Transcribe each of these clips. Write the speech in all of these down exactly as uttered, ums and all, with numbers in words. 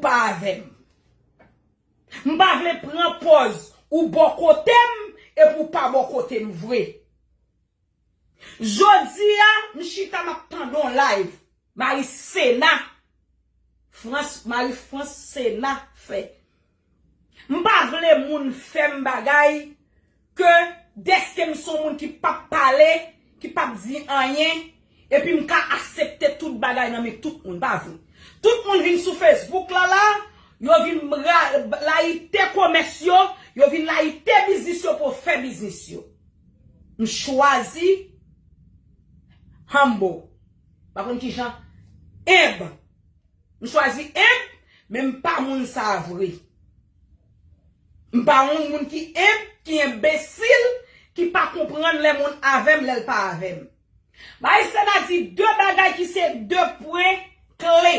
pa avè m. M pa vle pran pòz ou bò kote m epi w pa bò kote m vre. Jodi a, m chita m ap tande yon live Marie Sena, Frans, Marie France Sena fè. M pa vle moun fè m bagay ke dèske m se yon moun ki p ap pale, ki p ap di anyen, epi m ka aksepte tout bagay nan men tout moun, pa vre. Tout moun vin sou Facebook la la, yo vin ra- layite komès yo, yo vin layite biznis yo pou yo fè biznis yo. M chwazi humble. Pa konn kijan, enb. M chwazi enb, men m pa moun sa vre. M pa yon moun ki enb, ki enbesil, ki pa konprann lè moun avè m, lè l pa avè m. Marie Sena di de bagay ki se de pwen kle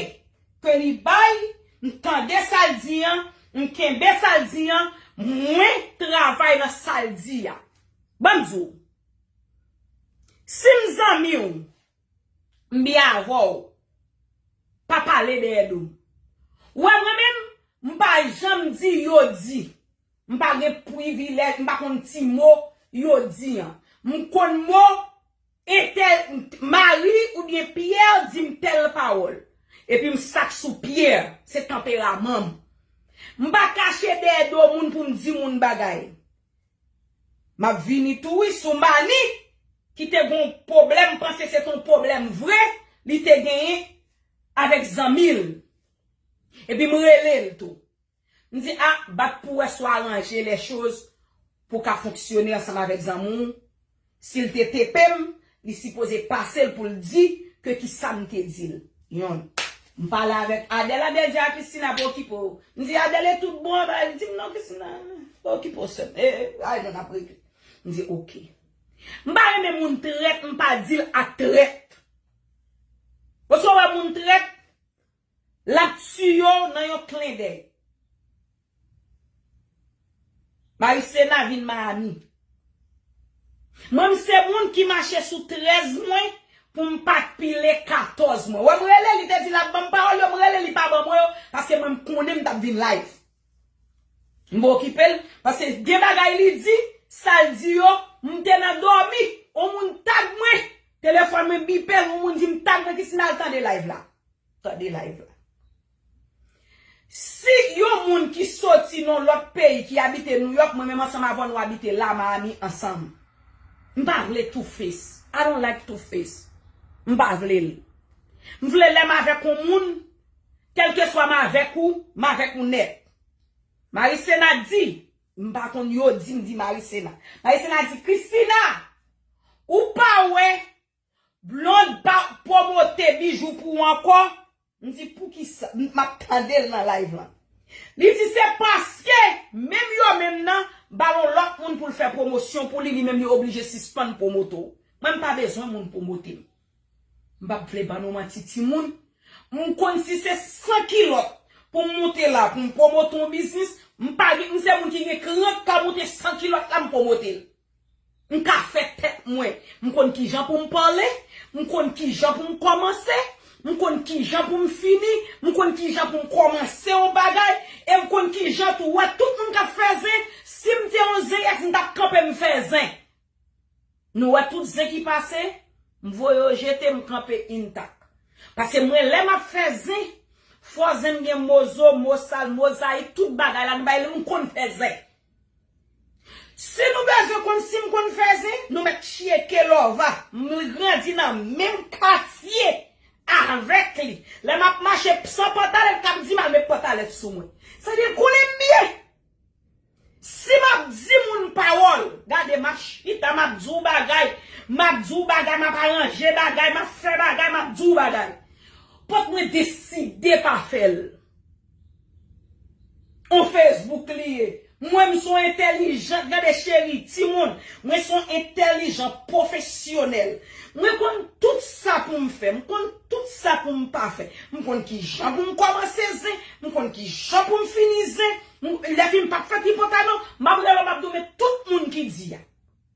ke li bay, m tande sa l di an, m kenbe sa l di an, mwen travay nan sa l di a. Ban m di w, si m zanmi w, m byen avè w, pa pale dèyè do m. Ou wè mwen menm, m pa janm di yo di. M pa gen privilèj, m pa konn ti mo yo di an. M konn mo entèl, Mari oubyen Pyè di m tèl pawòl. Epi m stak sou Pyè, se tanperaman m. M pa kache dèyè do moun pou m di moun bagay. M ap vini tou wi sou Mani ki te gon pwoblèm, m panse se te yon pwoblèm vre li te genyen avèk zanmi l. Epi m rele l tou. M di, a, bat pou wè si w aranje lè choz pou w ka fonksyone ansanm avèk zanmi w. Si l te tepe m, li sipoze pase l pou l di ke kisa m te di l. Yonn. M pale avèk Adèl, Adèl di a Christina pa okipe w. M di, Adèl, e tout bon anba? Li di m, non, Christina, pa okipe w sè m. E, ay, non, n ap regle. M di, oke. M pa renmen moun trèt, m pa di l ak trèt. Paske w wè moun trèt, l ap tiye w nan yon klendèy. Marie Sena vin Miami. Mwen, m se moun ki mache sou trèz mwen pou m pa pile katòz mwen. Wè, m rele, li te di l ap ban m pawòl yo, m rele, li pa ban mwen yo, paske mwen, m konnen m t ap vin live. M pa okipe l, paske gen bagay li di, sa l di yo, m te nan dòmi, yon moun tag mwen, telefòn mwen bipe, yon moun di m tag mwen, Christina, al tande live la. Tande live la. Si yon moun ki soti nan lòt peyi ki abite New York, mwen menm ansanm avè w nou abite la Miami ansanm. M pa vle two face. I don't like two face. M pa vle l. M vle lè m avèk yon moun, kèlkeswa m avèk ou, m avèk ou nèt. Marie Sena di, m pa konn yo di, m di Marie Sena. Marie Sena di, Christina, ou pa wè Blonde pa pwomote Bijou pou ou ankò? M di, poukisa? M ap tande l nan live lan. Li di, se paske menm yo menm nan ba l yon lòt moun pou l fè pwomosyon pou li, li menm li oblije sispann pwomote w. Mwen, m pa bezwen moun pwomote m. M p ap vle ban nou manti, timoun. M konn si se san kilòt pou m moute la, pou m pwomote yon biznis, m pa gen, m se moun ki gen kran k ka moute san kilòt la, m pwomote l. M ka fè tèt mwen. M konn kijan pou m pale, m konn kijan pou m kòmanse, m konn kijan pou m fini, m konn kijan pou m kòmanse yon bagay, e m konn kijan tou. Wè, tout moun k ap fè zen, si m te yon zenyès, m t ap kanpe m fè zen. Nou wè tout zen ki pase, m voye yo jete, m kanpe intak. Paske mwen, lè m ap fè zen, fò zen m gen mo zo, mo sal, mo zayik, tout bagay la, nou bay li, m konn fè zen. Si nou bezwen konn si m konn fè zen, nou mèt tcheke Lova. M grandi nan menm katye avèk li. Lè m ap mache san pantalèt, k ap di m al met pantalèt sou mwen. Sa vle di l konnen m byen. Si m ap di moun pawòl, gade, m ap chita, m ap di w bagay, m ap di w bagay, m ap aranje bagay, m ap fè bagay, m ap di w bagay. Pòt mwen deside pa fè l. On Facebook li ye. Mwen, m se yon entèlijant, gade cheri, timoun, mwen se yon entèlijant pwofesyonèl. Mwen konn tout sa pou m fè, m konn tout sa pou m pa fè. M konn kijan pou m kòmanse zen, m konn kijan pou m fini zen. M, lè fi m p ap fè tripotay non, m ap rele w, m ap di w, men tout moun ki di a.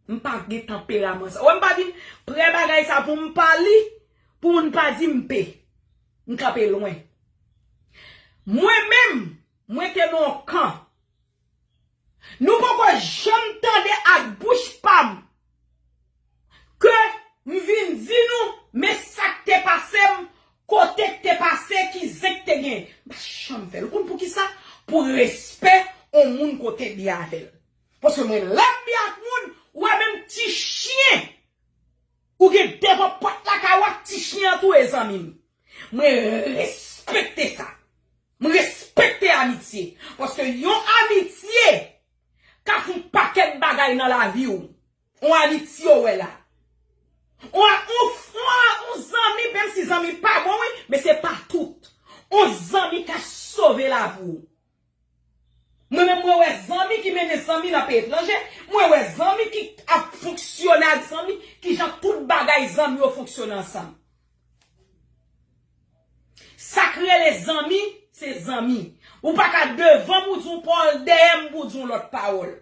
M pa gen tanperaman sa. Wè, m pa vin prè bagay sa pou m pa li, pou moun pa di m pe. M kanpe lwen. Mwen menm, mwen te nan yon kan. Nou poko janm tande ak bouch pa m ke m vin di nou, men sa k te pase m, kote k te pase, ki zen k te gen. M pa janm fè l. Ou konn poukisa? Pou respè yon moun kote byen avè l. Paske mwen lè m byen ak moun, ou wè menm ti chen ou gen devan pòt lakay ou ak ti chen an tou e zanmi m. Mwen respekte sa. Mwen respekte amitye. Paske yon amitye ka fè yon pakèt bagay nan lavi w. Yon amitye w wè la. Yon, yon, yon, yon zanmi, menm si zanmi pa bon, wi, men se pa tout. Yon zanmi ka sove lavi w. Mwen menm, mwen wè zanmi ki mennen zanmi nan peyi etranje, mwen wè zanmi ki ap fonksyone ak zanmi, kijan tout bagay zanmi yo fonksyone ansanm. Sa k rele zanmi, se zanmi. Ou pa ka devan m pou di yon pawòl, dèyè m pou di yon lòt pawòl.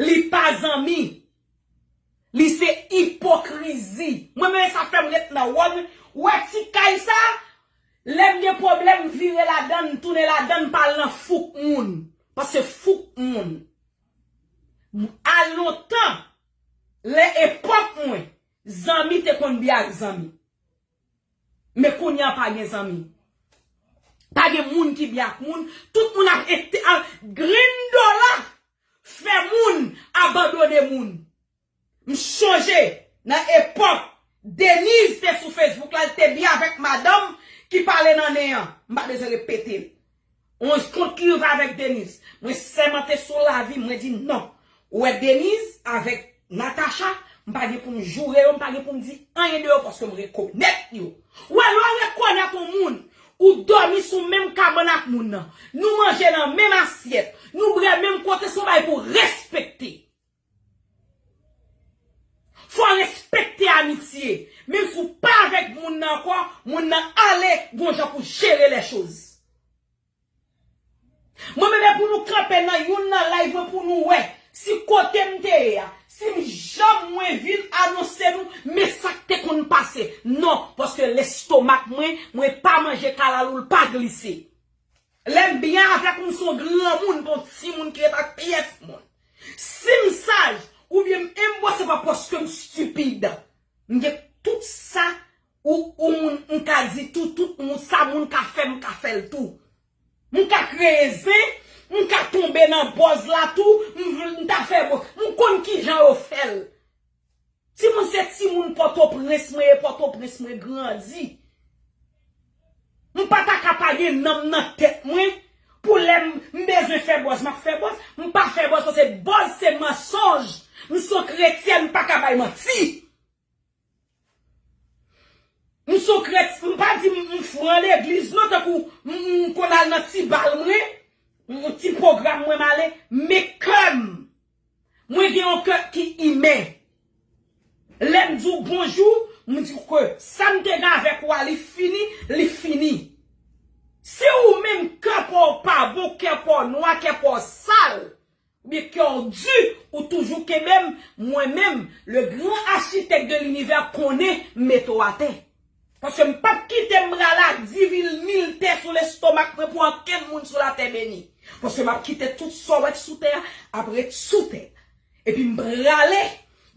Li pa zanmi. Li se ipokrizi. Mwen menm sa fè m ret nan wòl mwen. Ou wè ti kay sa, lè m gen pwoblèm, m vire ladann, m tounen ladann, m pa al nan fouk moun. Paske fouk moun. A lontan, lè epòk mwen, zanmi te konn byen ak zanmi. Men kounye a pa gen zanmi. Pa gen moun ki byen ak moun. Tout moun ap ete, ap grenn dola fè moun abandone moun. M chonje nan epòk Deniz te sou Facebook la, l te byen avèk madanm ki pale nan nen an. M pa bezwen repete l. Yon kont ki rive avèk Deniz. Mwen sèmante sou lavi m, mwen di non. Ou wè Deniz avèk Natacha, m pa gen pou m joure yo, m pa gen pou m di anyen de yo paske m rekonèt yo. Ou wè lè w rekonèt yon moun, ou dòmi sou menm kabann ak moun nan, nou manje nan menm asyèt, nou bwè menm kote, se yon bagay pou w respekte. Fò w respekte amitye. Menm si w pa avèk moun nan ankò, moun nan ale, gon jan pou jere lè choz. Mwen menm e pou nou kanpe nan youn nan live mwen pou nou wè si kote m te ye a, si m janm mwen vin anonse nou, men sa k te konn pase. Non, paske lestomak mwen, mwen pa manje kalalou, l pa glise. Lè m byen avèk ou, m se yon granmoun, pa yon timoun ki ret ak pyès moun. Si m saj, oubyen m enbo, se pa paske m stipid. M gen tout sa ou, ou moun, m ka di tou, tout moun, sa moun ka fè, m ka fè l tou. M ka kreye zen, m ka tonbe nan bòz la tou, m vle, m ta fè bòz. M konn kijan yo fè l. Timoun se timoun Pòtoprens mwen ye, Pòtoprens mwen grandi. M pa ta ka pa gen nanm nan tèt mwen pou lè m, m bezwen fè bòz, m ap fè bòz. M pa fè bòz paske bòz se mansonj. M se yon kretyèn, m pa ka bay manti. M se yon kret-, m pa di m, m fran legliz non, tankou m, m konn al nan ti bal mwen, m, ti pwogram mwen m ale, men kè m, mwen gen yon kè ki imen. Lè m di w bonjou, m di w ke sa m te gen avèk ou a, li fini, li fini. Si ou menm kè pa w pa bon, kè pa w nwa, kè pa w sal, oubyen kè w di, ou toujou kenbe m, mwen menm, le grand architecte de l'univers konnen m mete w atè. Paske m p ap kite m pral ak dis mil tè sou lestomak mwen pou okenn moun sou latè beni. Paske m ap kite tout sa w wè k sou tè a ap ret sou tè. Epi m prale,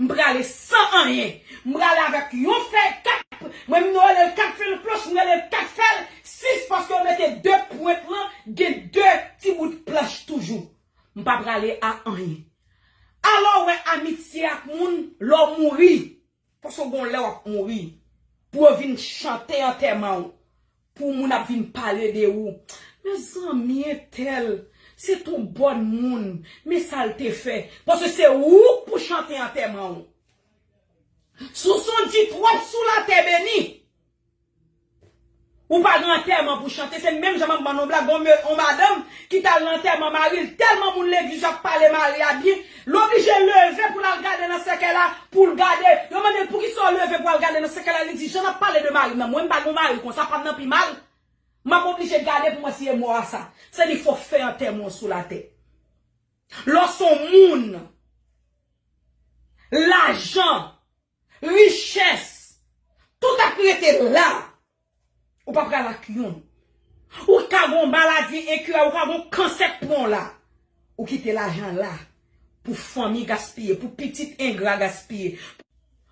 m prale san anyen. M prale avèk yon fèy kat, mwen m rele l kat fèy planch, m rele l kat fèy sis, paske yo mete de pwent lan, gen de ti bout planch toujou. M pa prale a anyen. Alò, w wè amitye ak moun, lè w mouri, paske w gon lè w ap mouri, pou yo vin chante antèman w, pou moun ap vin pale de ou. Mezanmi, entèl, se t on bòn moun, men sa l te fè. Paske se ou k pou chante antèman w. Si w se on di twòp sou latè beni, ou pa gen antèman pou chante, se menm jan m ap ban nou blag, gon me-, on madanm ki t al nan antèman mari l, tèlman moun legliz yo ap pale mari a byen, l oblije leve pou l al gade nan sèkèy la, pou l gade. Yo mande l poukisa w leve pou al gade nan sèkèy la, li di, jan n ap pale de mari m nan, mwen m pa gen on mari konsa, pa m nan pi mal. M ap oblije gade pou mwen si e mò a sa. Se li fò fè antèman w sou latè. Lè w se on moun, lajan, richès, tout ap rete la. Ou pa pral ak youn. Gon maladi enkirab, ou ka gon kansè k pran w la. Ou kite lajan la pou fanmi gaspiye, pou pitit engra gaspiye.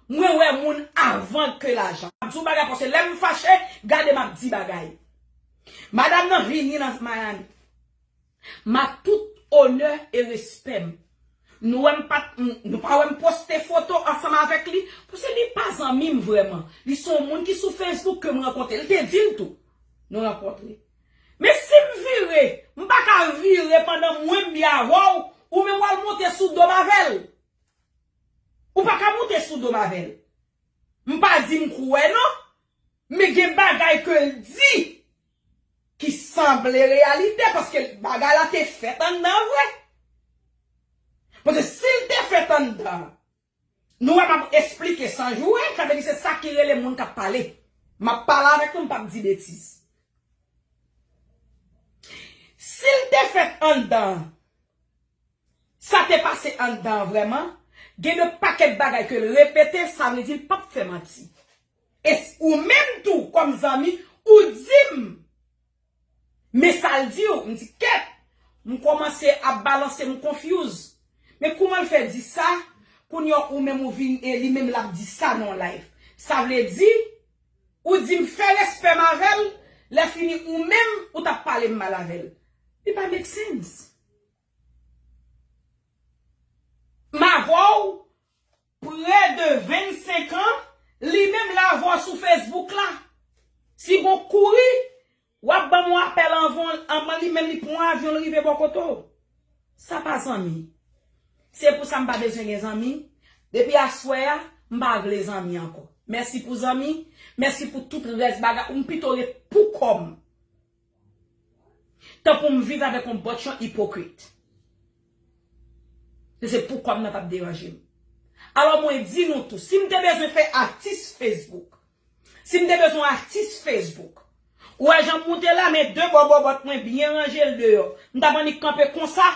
Mwen wè moun avan ke lajan. M ap di w bagay, paske lè m fache, gade m ap di bagay. Madanm nan vini nan Miami. M a tout onè e respè m. Nou wè m pa t, m, nou pa wè m poste foto ansanm avèk li, paske li pa zanmi m vrèman. Li se yon moun ki sou Facebook ke m rankontre. Li te di l tou. Nou rankontre. Men si m vire, m pa ka vire pandan mwen m byen avè w, ou menm w al monte sou do m avè l. Ou pa ka monte sou do m avè l. M pa di m kwè non, men gen bagay ke l di ki sanble reyalite, paske bagay la te fèt anndan vre. Paske si l te fèt anndan, nou wè m ap esplike san joure, sa vle di se sa ki rele moun k ap pale. M ap pale avèk nou, m p ap di betiz. Si l te fèt anndan, sa te pase anndan vrèman, gen de pakèt bagay ke l repete, sa vle di l p ap fè manti. E s-, ou menm tou, kòm zanmi, ou di m, men sa l di w, m di, kèt, m kòmanse ap balanse, m confuse. Men kouman l fè di sa, kounye a ou menm ou vin, e li menm l ap di sa nan yon live. Sa vle di, ou di m fè respè m avè l, lè fini ou menm, ou t ap pale m mal avè l. Li pa make sense. M avè w prè de vennsenk an, li menm l avè w sou Facebook la. Si gon kouri, w ap ban m yon apèl anvan, anvan li menm li pran yon avyon, l rive bò kote w. Sa pa zanmi. Se pou sa m pa bezwen gen zanmi. Depi aswè a, m pa vle zanmi ankò. Mèsi pou zanmi, mèsi pou tout rès bagay, ou m pito ret pou kò m. Tankou m viv avèk yon bòt yon ipokrit. Se, se pou kò m nan p ap deranje m. Alò mwen di nou tou, si m te bezwen fè atis Facebook, si m te bezwen atis Facebook, ou wè jan m moute la, men de bò bòbòt mwen byen ranje l deyò. M t ap annik kanpe konsa,